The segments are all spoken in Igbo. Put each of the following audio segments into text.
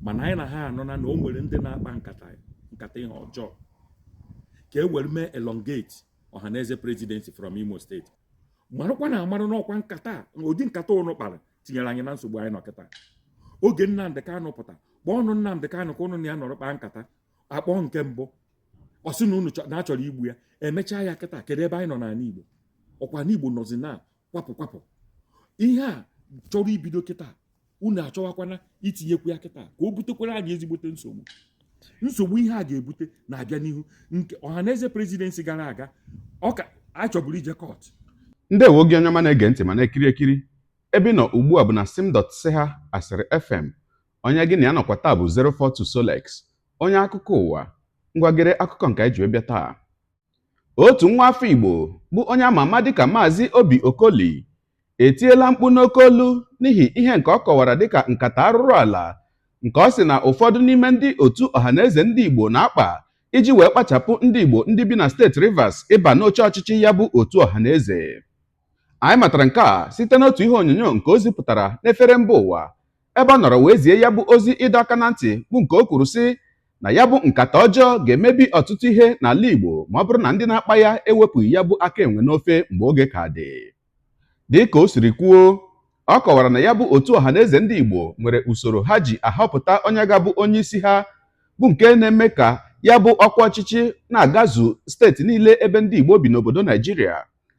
Mana anyị na ha anọ na o nwere ndị na-akpa nkata, nkata ihe ọjọọ ka e were mee elongate Ọhaneze presidency from Imo Steeti. Marakwa na amarụ n'ọkwa nkata a, ụdị nkata ụnụ kpara tinyere anyị na nsogbu anyị nọ kịta. Oge Nnamdị Kanụ pụta, kpọọ ọnụ Nnamdị Kanụ ka ụnụ na ya nọrọ kpaa nkata. Akpọọ nke mbụ, ọ sị na unu na achọrọ igbu ya. Emechaa ya kịta, kedu ebe anyị nọ n'ala Igbo? Ọkwa n'Igbo nọzi na kwapụ kwapụ. Ihe a chọrọ ibido kịta, unu achọwakwana itinyekwu ya kịta ka o butekwara anyị ezigbote nsogbu. Nsogbu ihe a ga-ebute na-abịa n'ihu. Nke Ọhaneze presidency gara aga, ọ ka achọburu ije court. Ndewo gị, onye ọma na-ege ntị ma na-ekiri ekiri. Ebe ị nọ ugbu a bụ na sim.siha asịrị FM. Onye gị na ya nọkwa taa bụ 042 Solex, onye akụkọ ụwa. Ngwagere akụkọ nke anyị ji wee bịa taa. Otu nwa afọ Igbo bụ onye ama ama dịka Maazị Obi Okoli etiela mkpu n'oke olu n'ihi ihe nke ọ kọwara dịka nkata arụrụ ala nke ọ sị na ụfọdụ n'ime ndị otu Ọhaneze ndị Igbo na-akpa iji wee kpachapụ ndị Igbo ndị bi na steeti Rivers ịba n'oche ọchịchị ya bụ otu Ọhaneze. Anyị matara nke a site n'otu ihe onyonyo nke o zipụtara n'efere mba ụwa, ebe ọ nọrọ wee zie ya bụ ozi ịdọ aka na ntị, bụ nke o kwuru sị na ya bụ nkata ọjọọ ga-emebi ọtụtụ ihe n'ala Igbo ma ọ bụrụ na ndị na-akpa ya ewepụghị ya bụ aka enwe n'ofe mgbe oge ka dị. Dị ka o siri kwuo, ọ kọwara na ya bụ otu Ọhaneze ndị Igbo nwere usoro ha ji ahọpụta onye ga-abụ onye isi ha, bụ nke na-eme ka ya bụ ọkwa ọchịchị na-agazu steeti niile ebe ndị Igbo bi n'obodo Naijiria.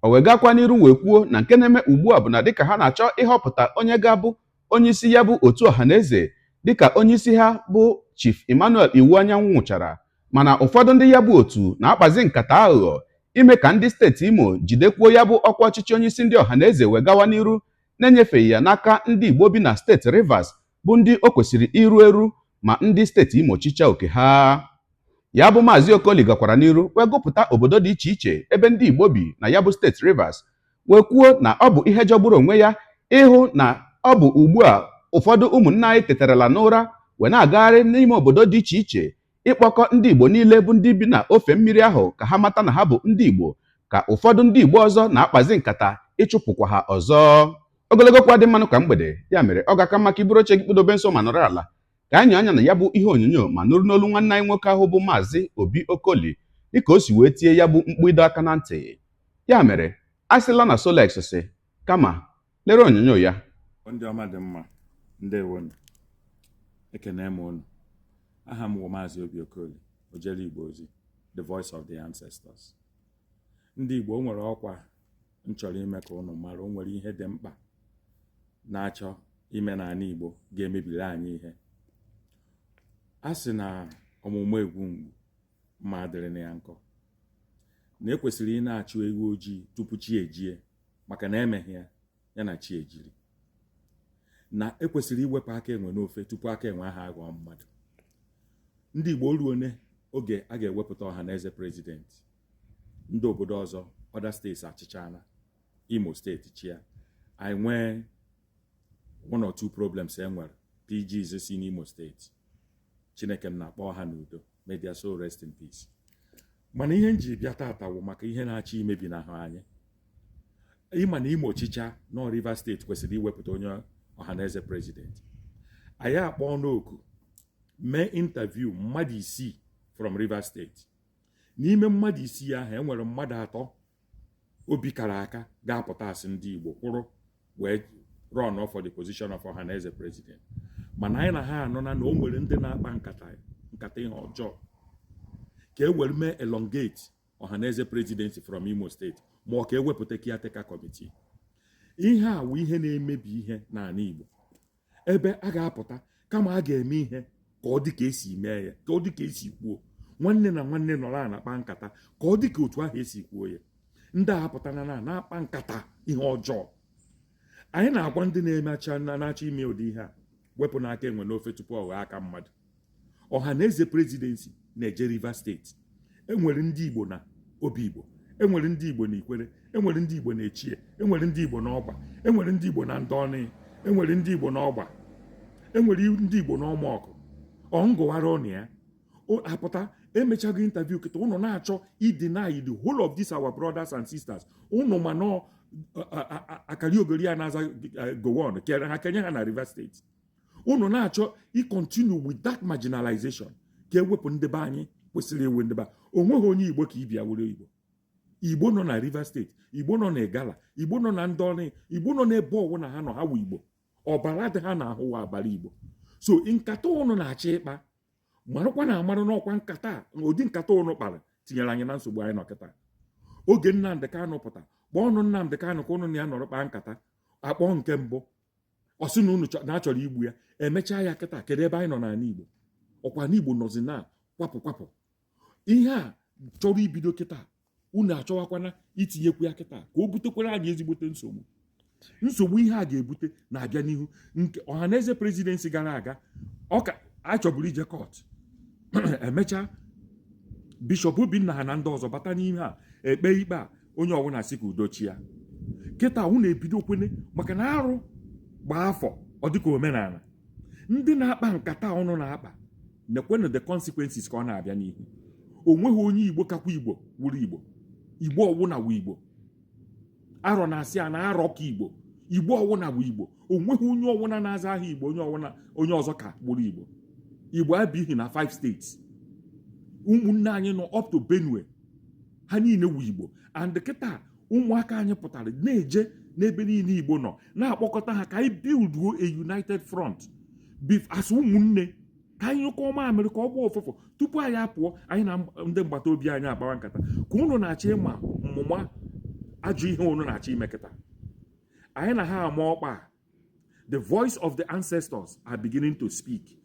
O wee gakwa n'iru wee kwuo na nke na-eme ugbu a bụ na dịka ha na-achọ ịhọpụta onye ga-abụ onye isi ya bụ otu Ọhaneze, dịka onye isi ha bụ Chief Emmanuel Iwuanyanwu nwụchara, mana ụfọdụ ndị ya bụ otu na-akpazi nkata aghụghọ ime ka ndị steeti Imo jidekwuo ya bụ ọkwa ọchịchị onye isi ndị Ọhaneze wee gawa n'iru na-enyefeghị ya n'aka ndị Igbo bi na steeti Rivers, bụ ndị o kwesịrị iru eru ma ndị steeti Imo chịcha oke ha. Ya bụ Maazị Okoli gakwara n'iru wee gụpụta obodo dị iche iche ebe ndị Igbo bi na ya bụ steeti Rivers, wee kwuo na ọ bụ ihe jọgburu onwe ya ịhụ na ọ bụ ugbu a ụfọdụ ụmụnne anyị tetarala n'ụra wee na-agagharị n'ime obodo dị iche iche ịkpọkọ ndị Igbo niile bụ ndị bi na ofe mmiri ahụ ka ha mata na ha bụ ndị Igbo, ka ụfọdụ ndị Igbo ọzọ na-akpazi nkata ịchụpụkwa ha ọzọ. Ogologo kwa dị mmanụ ka mgbede. Ya mere, ọ ga-aka mma ka iburu oche gị kpụdobe nso ma nọrọ ala ka anyị anya na ya bụ ihe onyonyo ma nụrụ n'olu nwanne anyị nwoke ahụ bụ Maazị Obi Okoli, dịka o si wee tie ya bụ mkpu ịdọ aka na ntị. Ya mere, a sịla na Solex sị, kama lere onyonyo ya. Ndị ọma dị mma, ndewonu, ekene m unu. Aha m wụ Maazị Obi Okoli, ojere Igbo ozi, the voice of the ancestors. Ndị Igbo, o nwere ọkwa m chọrọ ime ka unu mara. O nwere ihe dị mkpa na-achọ ime n'ala Igbo ga-emebiri anyị ihe. A sị na ọmụmụ egwu mgbu mma adịrị na ya nkọ, na ekwesịrị ị na-achụ ewu ojii tupu chi ejie, maka na emeghị ya, ya na chi ejiri, na ekwesịrị iwepụ aka enwe n'ofe tupu aka enwe ahụ aghọọ mmadụ. Ndị Igbo, ruone oge a ga-ewepụta Ọhaneze president. Ndị obodo ọzọ, other states achịchana, Imo Steeti chia. Anyị nwee one or two problems e nwere. PGs si n'Imo Steeti, Chineke m na-akpọ ha n'udo, may their soul rest in peace. Mana ihe m ji bịa tata wụ maka ihe na-achọ imebi n'ahụ anyị. Ịma na Imo chicha nọ, Rivers Steeti kwesịrị iwepụta onye Ọhaneze president. Anyị akpọọ n'oku mee interview mmadụ 6 from Rivers Steeti. N'ime mmadụ 6 ahụ, enwere mmadụ atọ obi kara aka ga-apụta asị ndị Igbo kwụrụ wee run for the position of Ọhaneze president. Mana anyị na ha anọ na o nwere ndị na-akpa nkata, nkata ihe ọjọọ ka e were mee elongate Ọhaneze presidency from Imo Steeti, ma ọ ka ewepụta caretaker committee. Ihe a wụ ihe na-emebi ihe n'ala Igbo, ebe a ga-apụta kama a ga-eme ihe ka ọ dị ka esi mee ya, ka ọ dị ka esi kwuo. Nwanne na nwanne nọrọ a na-akpa nkata ka ọ dị ka otu ahụ esi kwuo ya. Ndị a apụtana na na-akpa nkata ihe ọjọọ. Anyị na-agwa ndị na-emecha na-achọ ime ụdị ihe a, wepụ n'aka enwe n'ofe tupu ọ ghọọ aka mmadụ. Ọhaneze presidency na-eje Rivers Steeti. Enwere ndị Igbo na Obi Igbo, enwere ndị Igbo na Ikwere, enwere ndị Igbo na Echie, enwere ndị Igbo na Ọgba, enwere ndị Igbo na Ndọnị, enwere ndị Igbo na Ọgba, enwere ndị Igbo na Ọmọkụ. Ọ ngụwara ụnụ ya apụta. Emechago interview kịta, ụnụ na-achọ ideny the whole of this our brothers and sisters. Ụnụ ma nọ akari ogori ya na-aza Gowon kere ha kenye ha na Rivers Steeti. Unu na-achọ i continue with that marginalization ka ewepụ ndị be anyị kwesịrị ewe ndị be. O nweghị onye Igbo ka ibia were Igbo. Igbo nọ na Rivers State, Igbo nọ na Igala, Igbo nọ na ndị ọrụ, Igbo nọ n'ebe ọwụna ha nọ, ha wụ Igbo. Ọbara dị ha n'ahụ wa ọbara Igbo. So nkata ụnụ na-achọ ịkpa, marakwa na amarụ n'ọkwa nkata a, ụdị nkata ụnụ kpara tinyere anyị na nsogbu anyị nọ kịta. Oge Nnamdị Kanụ pụta, kpọọ ọnụ Nnamdị Kanụ ka ụnụ na ya nọrọ kpaa nkata. Akpọọ nke mbụ, ọ sị na unu na achọrọ igbu ya. Emechaa ya kịta, kedu ebe anyị nọ n'ala Igbo? Ọkwa n'Igbo nọzi na kwapụ kwapụ. Ihe a chọrọ ibido kịta, unu achọwakwana itinyekwu ya kịta ka o butekwara anyị ezigbote nsogbu. Nsogbu ihe a ga-ebute na-abịa n'ihu. Nke Ọhaneze presidency gara aga, ọ ka achọburu ije court. Emechaa, Bishọp Obinna ha na ndị ọzọ bata n'ime a ekpe ikpe a, onye ọbụla sị ka udo chi ya. Kịta unu ebido kwene maka na arụ gbaa afọ, ọ dịka omenala. Ndị na-akpa nkata ọnụ na-akpa nekwenụ the consequences ka ọ na-abịa n'ihu. O nweghị onye Igbo kakwa Igbo wuru Igbo. Igbo ọwụna wụ Igbo. Arọ na-asị a na arọ ka Igbo. Igbo ọwụna wụ Igbo. O nweghị onye ọwụna na-aza aha Igbo, onye ọwụna, onye ọzọ ka gburu Igbo. Igbo abighị na five states. Ụmụnne anyị nọ up to Benue, ha niile wụ Igbo. And kịta ụmụaka anyị pụtara na-eje n'ebe niile Igbo nọ, na-akpọkọta ha ka anyị builduo a united front as ụmụnne, ka anyị nyụkọọ mamịrị ka ọ gbaa ụfụfụ tupu anyị apụọ. Anyị na ndị mgbata obi anyị akpawa nkata ka unu na-achọ ịma mmụma ajọ ihe unu na-achọ ime kịta. Anyị na ha ama ọkpa a. The voice of the ancestors are beginning to speak.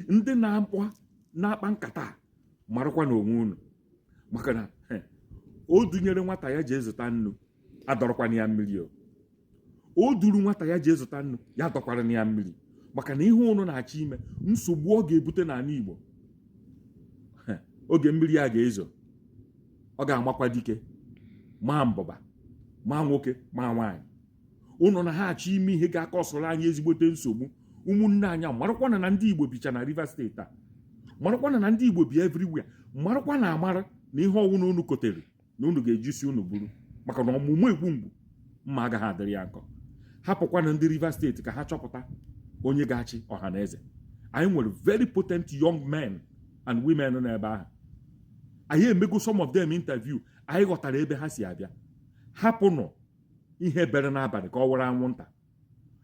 Ndị na-akpa na-akpa nkata a, marakwa na onwe unu, maka na o dunyere nwata ya jee zụta nnu, adọrọkwana ya mmiri. O duru nwata ya jee zụta nnu, ya dọkwara ya mmiri, maka na ihe unu na-achọ ime, nsogbu ọ ga-ebute n'ala Igbo, oge mmiri a ga-ezo, ọ ga-amakwa dike, maa mbụba, maa nwoke, maa nwaanyị. Unu na ha achọ ime ihe ga-akọsụrụ anyị ezigbote nsogbu. Ụmụnne anyị, marakwana na ndị Igbo bicha na Rivers State a, marakwana na ndị Igbo bi everywhere. Marakwa na amara na ihe ọwụna unu kotere na unu ga-ejisi unu buru, maka na ọmụmụ egwu mgbu mma agaghị adịrị ya nkọ. Hapụkwana ndị Rivers State ka ha chọpụta onye ga-achị ọha na eze. Anyị nwere very potent young men and women nọ n'ebe ahụ. Anyị emego some of them interview, anyị ghọtara ebe ha si abịa. Hapụnụ ihe bere n'abalị ka ọ were anwụnta.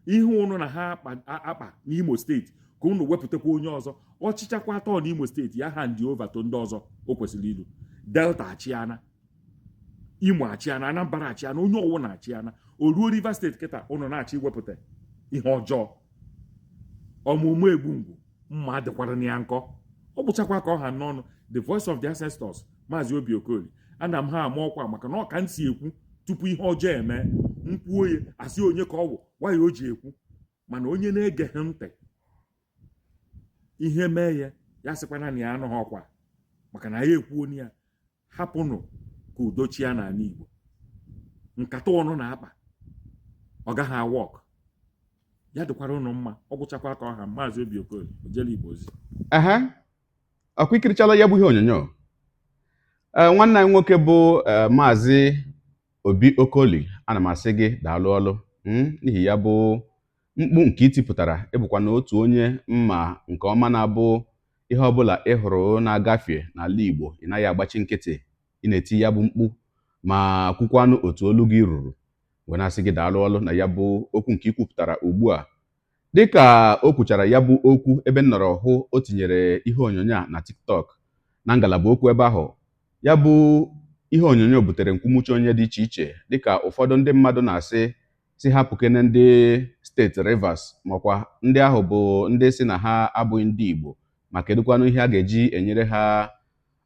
Ihe ụnụ na ha akpa n'Imo State, ka unu wepụtakwa onye ọzọ ọchịchakwa atọ n'Imo State, ya hand over to ndị ọzọ o kwesịrị ilu. Delta achịana, Imo achịana, Anambra achịana, onye ọwụ na-achịana. O ruo Rivers State kịta, ụnụ na-achọ iwepụta ihe ọjọọ. Ọmụmụ egbu ngwu mma dịkwara na ya nkọ. Ọ bụchakwa ka ọ ha n'ọnụ. The voice of the ancestors, Maazị Obi Okoli, ana m ha ama ọkwa maka na ọ ka m si ekwu tupu ihe ọjọọ eme. Nkwuo ya, asị onye ka ọ wụ nwayọ o ji ekwu, mana onye na-egeghị ntị, ihe mee ya, ya sịkwana na ya anụghị ọkwa, maka na ya ekwuo ya. Hapụnụ ka udo chia n'ala Igbo. Nkata ụnụ na-akpa, ọ gaghị a-work. Ya dịkwara ụnụ mma. Ọ gwụchakwa ka ọha. Maazị Obi Okoli, ojele Igbo ozi. Ehe, ọkwa ikirichala ya bụ ihe onyonyo. Ee, nwanne anyị nwoke bụ Maazị Obi Okoli, ana m asị gị daalụ ọlụ n'ihi ya bụ mkpu nke itipụtara. Ịbụkwa na otu onye mma nke ọma na-abụ ihe ọbụla ị hụrụ na-agafe n'ala Igbo, ị naghị agbachi nkịtị, ị na-eti ya bụ mkpu ma kwukwanụ otu olu gị ruru. Wee na-asị gị daalụ ọlụ na ya bụ okwu nke ikwupụtara ugbu a. Dịka o kwuchara ya bụ okwu, ebe m nọrọ hụ o tinyere ihe onyonyo a na TikTok na ngalaba okwu ebe ahụ, ya bụ ihe onyonyo butere nkwumuche onye dị iche iche, dịka ụfọdụ ndị mmadụ na-asị si hapụkene ndị steeti Rivers, makwa ndị ahụ bụ ndị si na ha abụghị ndị Igbo, ma kedụkwanụ ihe a ga-eji enyere ha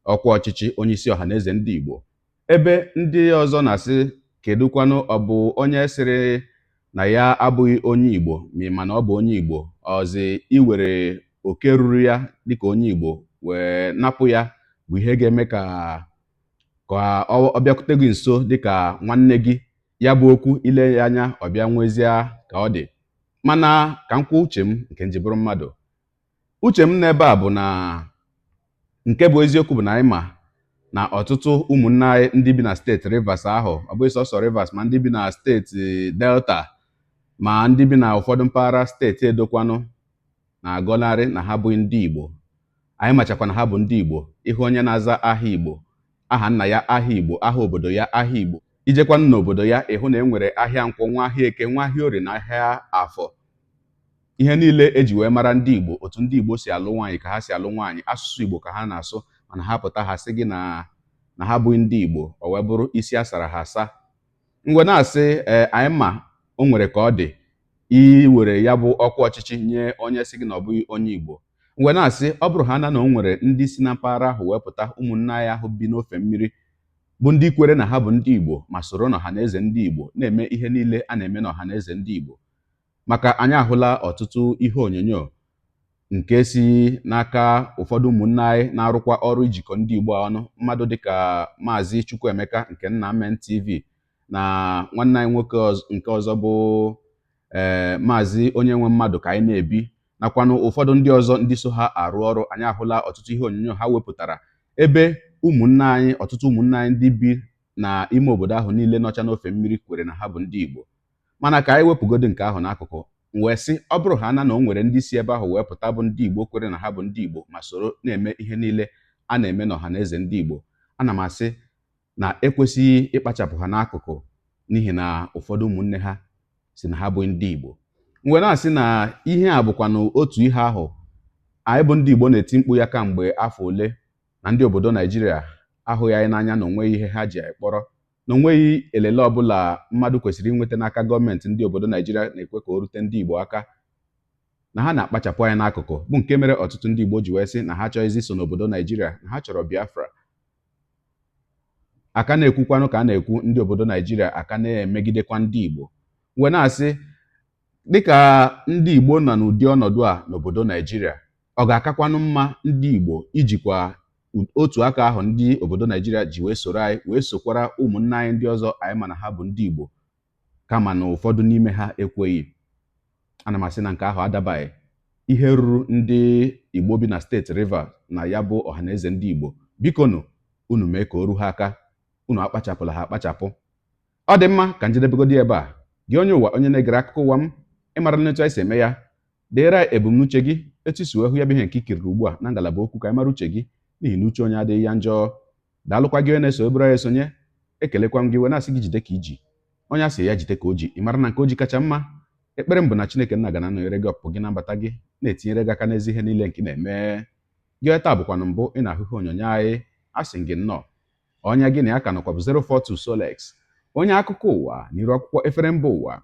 ọkwa ọchịchị onyeisi ọha na eze ndị Igbo, ebe ndị ọzọ na-asị kedụkwanụ ọ bụ onye sịrị na ya abụghị onye Igbo, ma ị ma na ọ bụ onye Igbo ọzi, iwere oke ruru ya dịka onye Igbo wee napụ ya bụ ihe ga-eme ka ọ bịakwute gị nso dịka nwanne gị. Ya bụ okwu ile ya anya, ọ bịa nwezie ka ọ dị. Mana ka m kwuo uche m nke m ji bụrụ mmadụ, uche m n'ebe a bụ na nke bụ eziokwu bụ na anyị ma na ọtụtụ ụmụnne anyị ndị bi na steeti Rivers ahụ, ọ bụghị sọsọ Rivers, ma ndị bi na steeti Delta, ma ndị bi na ụfọdụ mpaghara steeti Edokwanụ. Na-agọnarị na ha abụghị ndị Igbo. Anyị machakwa na ha bụ ndị Igbo. Ịhụ onye na-aza aha Igbo, aha nna ya aha Igbo, aha obodo ya aha Igbo, ijekwanụ n'obodo ya, ịhụ na e nwere ahịa nkwọ, nwa ahịa eke, nwa ahịa orie na ahịa afọ, ihe niile eji wee mara ndị Igbo, otu ndị Igbo si alụ nwaanyị ka ha si alụ nwaanyị, asụsụ Igbo ka ha na-asụ, mana ha pụta ha sị gị na na ha abụghị ndị Igbo. O wee bụrụ isi a sara ha asa. M wee na-asị, ee, anyị ma o nwere ka ọ dị iwere ya bụ ọkwa ọchịchị nye onye sị gị na ọ bụghị onye Igbo. M wee na-asị, ọ bụrụ ha na na o nwere ndị si na mpaghara ahụ wee pụta, ụmụnne anyị ahụ bi n'ofe mmiri bụ ndị kwere na ha bụ ndị Igbo ma soro n'ọhaneze ndị Igbo na-eme ihe niile a na-eme n'ọhaneze ndị Igbo, maka anyị ahụla ọtụtụ ihe onyonyo nke si n'aka ụfọdụ ụmụnne anyị na-arụkwa ọrụ ijikọ ndị Igbo ọnụ, mmadụ dịka Maazị Chukwuemeka nke Nna Men TV na nwanne anyị nwoke nke ọzọ bụ ee Maazị Onye Nwe Mmadụ Ka Anyị Na-ebi, nakwanụ ụfọdụ ndị ọzọ ndị so ha arụ ọrụ. Anyị ahụla ọtụtụ ihe onyonyo ha wepụtara ebe ụmụnne anyị, ọtụtụ ụmụnne anyị ndị bi na ime obodo ahụ niile nọcha n'ofe mmiri kwere na ha bụ ndị Igbo. Mana ka anyị wepụgodu nke ahụ n'akụkụ, m wee sị, ọ bụrụ ha na na o nwere ndị si ebe ahụ wee pụta bụ ndị Igbo kwere na ha bụ ndị Igbo ma soro na-eme ihe niile a na-eme n'ọhaneze ndị Igbo, ana m asị na ekwesịghị ịkpachapụ ha n'akụkụ n'ihi na ụfọdụ ụmụnne ha sị na ha abụghị ndị Igbo. M wee na-asị na ihe a bụkwanụ otu ihe ahụ anyị bụ ndị Igbo na-eti mkpu ya kamgbe afọ ole, na ndị obodo Naijiria ahụghị anyị n'anya, na onweghị ihe ha ji anyị kpọrọ, na onweghị elele ọbụla mmadụ kwesịrị inweta n'aka gọọmenti ndị obodo Naijiria na-ekwe ka o rute ndị Igbo aka, na ha na-akpachapụ anyị n'akụkụ, bụ nke mere ọtụtụ ndị Igbo ji wee sị na ha achọghịzi iso n'obodo Naijiria, na ha chọrọ Biafra. Aka na-ekwukwanụ ka a na-ekwu, ndị obodo Naijiria aka na-emegidekwa ndị Igbo. Wee na-asị, dịka ndị Igbo nọ n'ụdị ọnọdụ a n'obodo Naijiria, ọ ga-akakwanụ mma ndị Igbo ijikwa otu aka ahụ ndị obodo Naijiria ji wee soro anyị wee sokwara ụmụnne anyị ndị ọzọ anyị ma na ha bụ ndị Igbo, kama na ụfọdụ n'ime ha ekweghị. Ana m asị na nke ahụ adabaghị. Ihe ruru ndị Igbo bi na steeti Rivers na ya bụ ọhaneze ndị Igbo, bikonụ, unu mee ka o ru ha aka, unu akpachapụla ha akpachapụ. Ọ dị mma, ka njedebegodi ebe a. Gị onye ụwa, onye na-egere akụkọ ụwa m, ịmara n'etu anyị si eme ya, deere anyị ebumnuche gị, etu i si wee hụ ya bụ ihe nke i kiriri ugbu a na ngalaba okwu, ka anyị mara uche gị, n'ihi na uche onye adịghị ya njọ. Daalụkwa gị onye na-eso eburu anyị esonye. Ekelekwa m gị wee na-asị gị jide ka i ji. Onye a sị ya jide ka o ji, ị mara na nke o ji kacha mma. Ekpere m bụ na Chineke nna ga na-anọnyere gị ọpụpụ gị na mbata gị, na-etinyere gị aka n'ezi ihe niile nke ị na-eme. Gị onye taa bụkwanụ mbụ ị na-ahụ ihe onyonyo anyị, asị m gị nnọọ. Onye gị na ya ka nọkwa bụ 042 Solex, onye akụkọ ụwa n'iru akwụkwọ efere mba ụwa.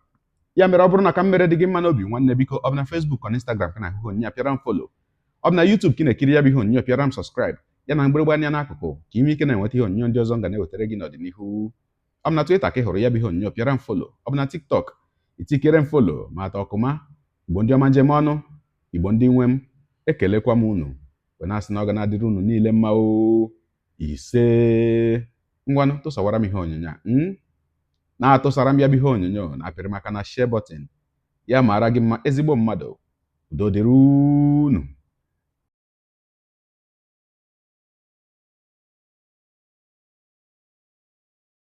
Ya mere, ọ bụrụ na ka m mere dị gị mma n'obi, nwanne, biko, ọ bụ na Facebook ọ na Instagram ka na-ahụ ihe onyonyo a, pịara m follow. Ọ bụ na YouTube ka ị na-ekiri ya bụ ihe onyonyo, pịara m subscribe ya na mgbịrịgba anya n'akụkụ, ka ime ike na-enweta ihe onyonyo ndị ọzọ m ga na-ewetara gị n'ọdịnihu. Ọ bụ na Twitter ka ị hụrụ ya bụ ihe onyonyo, pịara m follow. Ọ bụ na TikTok, itikere m follow ma ata ọkụma. Igbo ndị ọma, njem ọnụ, Igbo ndị nwe m, ekelekwa m unu wee na-asị na ọ ga na-adịrị unu niile mma o. Ise. Ngwanụ, tụsawara m ihe onyonyo a, na-atụsara m ya bụ ihe onyonyo, na-apịrị maka na share button. Ya mara gị mma, ezigbo mmadụ. Udo dịrị unu.